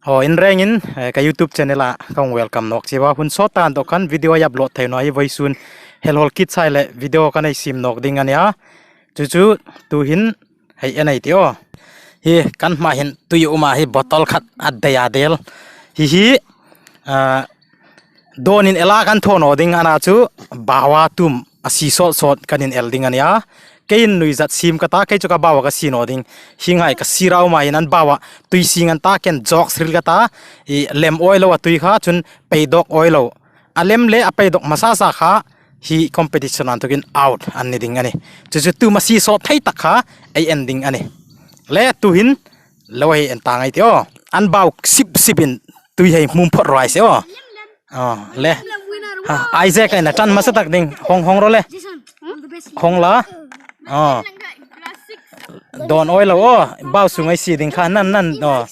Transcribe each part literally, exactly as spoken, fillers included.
Aw, in rengin, eh, ka YouTube channel-a kan welcome nawk cheu a. Hun sawt ta an dawk khan video ei upload thei naw a, hi vawisun hel hawl kit chai le video kan ei siem nawk ding a nih a. Chu chu tuhin hei en ei tih aw. Hi kan hma hin tui um a, hi bottle khat a dei a del. Hi hi, ah, dawnin el a kan thaw naw ding a na chu, baua tum a sie sawt sawt kan inel ding a nih a. Keiin nuizat siem ka ta, kei chu ka baua ka sie naw ding. Hi ngai ka sie rau ma hin an baua tui sie ngan ta, ken jokes hril ka ta, i lem awi lo a tui kha, chun pei dawk awi lo. A lem le a pei dawk hmasa sa kha, hi competition-a inthokin out an ni ding a nih. Chu chu tum a sie sawt thei tak kha ei en ding a nih. Le tuhin lo hei en ta ngai tih aw. An bau sip sipin tui hei hmum phawt raw se aw. Aw, le. Ha, Isaac ei na ṭan hmasa tak ding. Hawng, hawng ro le. Hawng la. Aw. Dawn awi lo aw. Bau sung ei sie ding kha nan nan. Aw.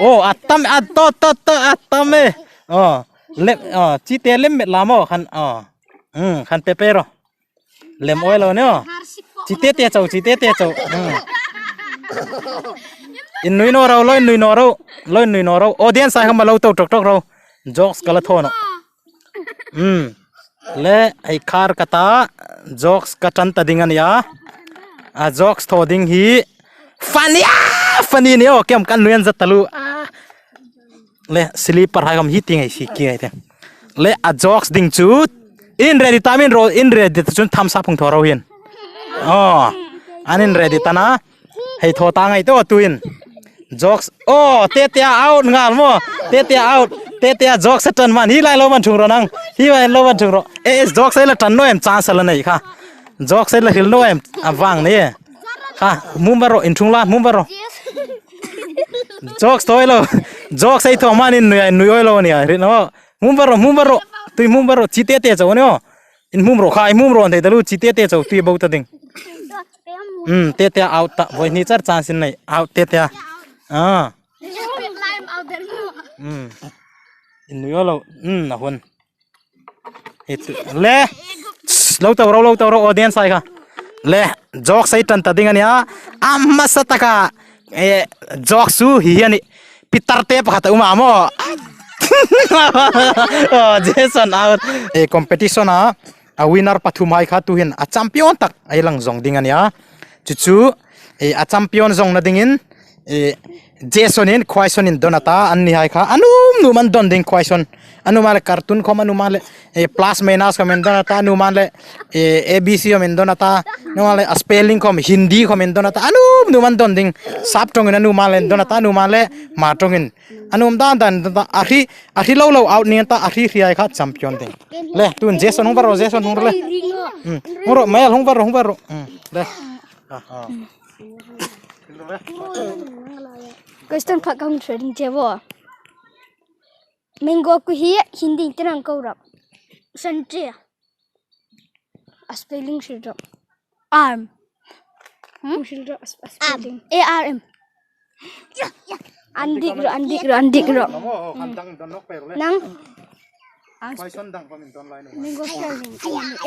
Aw, a tam, a to, to, to, a tam e. Aw. Lem, aw, chi te lem met la maw khan. Aw. Hmm, khan pe pe ro. Lem awi lo nih aw. Chi te te chau, chi te te chau. Hmm. Innui naw ro, lo innui naw ro. Lo innui naw ro. Audience-hai khawm lo to ṭawk ṭawk ro. Jokes ka la thaw nawh. Hmm. Le, hei khar ka ta. Jokes ka ṭan ta ding a nih a. A jokes thaw ding hi. Funny a! Funny ni aw, kem kan nuin za taluo. Le, sleeper-hai khawm hi ti ngai si ki ngai te. Le, a jokes ding chu. In ready ta min ro, in ready ta chun thumbs up hung thaw ro hin. Aw, an in ready ta na. Hei thaw ta ngai tih aw tuhin. Jokes. Aw, Tetea out ngal maw. Tetea out. Tetea jokes a ṭan man. Hi lai lo man thung ro nang. Hi lai lo man thung ro. Eh, jokes ei la ṭan naw em chance la nei kha. Jokes ei la hril naw em a vang ni. Kha, hmum va ro, in thung la, hmum va ro. Jokes thaw awi lo. Jokes ei thaw man in nui a, nui awi lo ni a. Hril naw. Hmum va ro, hmum va ro. Tui hmum va ro. Chi te te chau ni aw. In hmum ro kha, in hmum ro an thei taluo, chi te te chau, tui bo ta ding. Hmm, Tetea out ta. Voi ni char chance in nei. Out Tetea. Ah. Hmm. In nui awi lo. Hmm, a hun. Hi tu, le, lo to ro, lo to ro, audience-hai kha. Le, jokes ei ṭan ta ding a nih a. A hmasa taka, eh, jokes chu hi hi a nih. Peter te pakhat a um a maw. Oh, Jason out. Eh, competition-a, a winner pathum-hai kha tuhin a champion tak ei lang zawng ding a nih a. Chu chu, eh, a champion zawngna dingin, eh, Jason-in, Khuaison-in don a ta, annihai kha. A nuom nuom an don ding Khuaison. A nuom a le cartoon khawm, a nuom a le, eh, plus minus khawm in don a ta, a nuom a le, eh, A B C khawm in don a ta, a nuom a le, a spelling khawm, Hindi khawm in don a ta, a nuom nuom an don ding. Sap ṭawngin a nuom a le don a ta, a nuom a le, hma ṭawngin. A nuom dan dan don ta, a hri, a hri lo lo out ni ta, a hri hri hai kha champion ding. Le, tun Jason hung va ro, Jason hung ro le. Hmm. Hung ro, Mel hung va ro, hung va ro. Hmm. Le. Ah, ah. Question khat ka hung ṭhe ding che bo. Mango ku hi Hindi-in ti ran ko rap. Santi. A spelling hril ro. Arm. Hmm? Hril ro, a sp-, a spelling. A R M. An dik ro, an dik ro, an dik ro. Nang? Khuaison dang khawm in don lai naw. Mango spelling.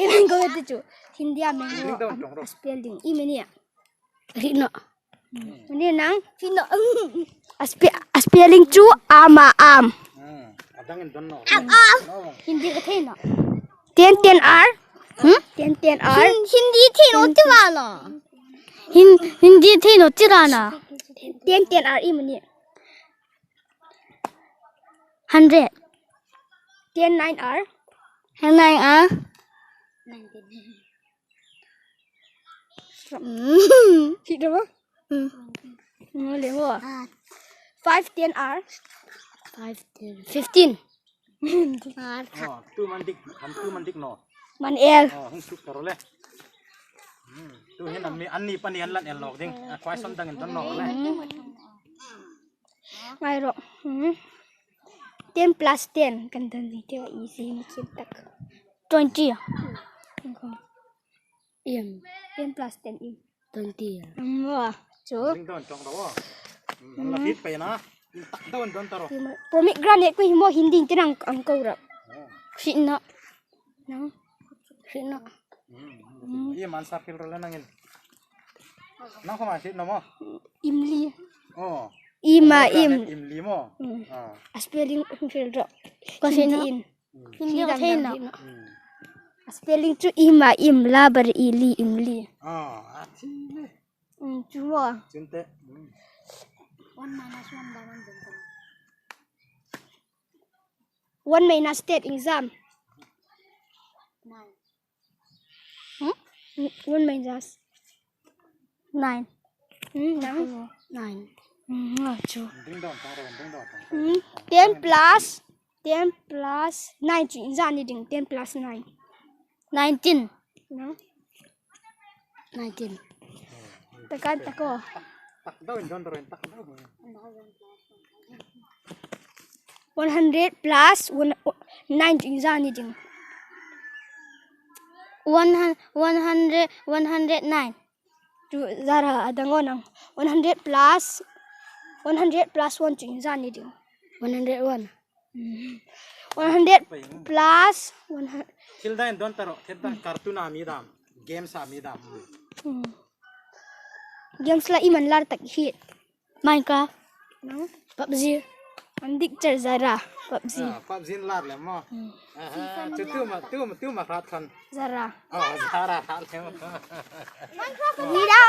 Eh, mango ti chu. Hindi-a mango. A spelling. I mani a. Hril naw. Ni nang? Hril naw. A spe-, a spelling chu am a am. Hmm. A dang in don naw. Am, am. Hindi ka thei naw. Ten ten R. Hmm? Ten ten R. Hin-, Hindi thei naw ti va naw. Hin-, Hindi thei naw ti ra naw. Ten ten R i mani. Hundred. Ten nine R. Ten nine R. Mm. Hril ro. Mm. Ngol le mo. Ah. Five ten R. Five ten. Fifteen. Ah, tu man dik, an tu man dik naw. Man el. Oh, hung suk ta ro le. Hmm, tu hin an mi, an ni pani an lan el nawk ding. A khuaison dangin don nawk le. Ngai ro. Hmm. Ten plus ten. Kan don ding te easy ni kim tak. Twenty. Em. Ten plus ten i. Twenty. Em, wa. Chu. Ding don tong ro. Hmm, la fit pe na. Tak don don ta ro. Pomegranate ku hi mo Hindi-in ti ran ko rap. Oh. Hril naw. Nang. Hril naw. Hmm. I man sa phil ro le nangin. Nang khawma hril naw mo. Imli. Oh. Ima im. Im li maw? Mm. Ah. A spelling hung hril rawh. Ka hre naw. Hindi in. Mm. Hindi ka hre naw. Mm. A spelling chu ima im, la bar i li, im li. Ah, a thi le. Mm, chu maw. Chun te. Mm. One minus one by one. One minus ten exam. Nine. Hmm? One minus nine. Hmm, nine. Nine. Hmm, ah, chu. Ding dong, tang dong, ding dong, tang dong. Hmm, ten plus, ten plus nine chu iengzat ni ding, ten plus nine. Nineteen. No? Nineteen. Takan tako. Tak dau in don ren tak dau. One hundred plus one, nine chu iengzat ni ding. One hun-, one hundred, one hundred nine. Chu zara a dang on ang. One hundred plus, one hundred plus one chu iengzat ni ding. One hundred one. Mm. One hundred plus one hundred. Thil dang don taro, thil dang cartoon a mi dam, games a mi dam. Mm. Games la iman lar tak hi. Minecraft. No? PUBG. An dik char zara. PUBG. Ah, PUBG lar le maw. Mm. Ah, ah, tu, tu ma, tu ma, tu ma rat khan. Zara. Oh, zara rat le maw. Minecraft. Zara.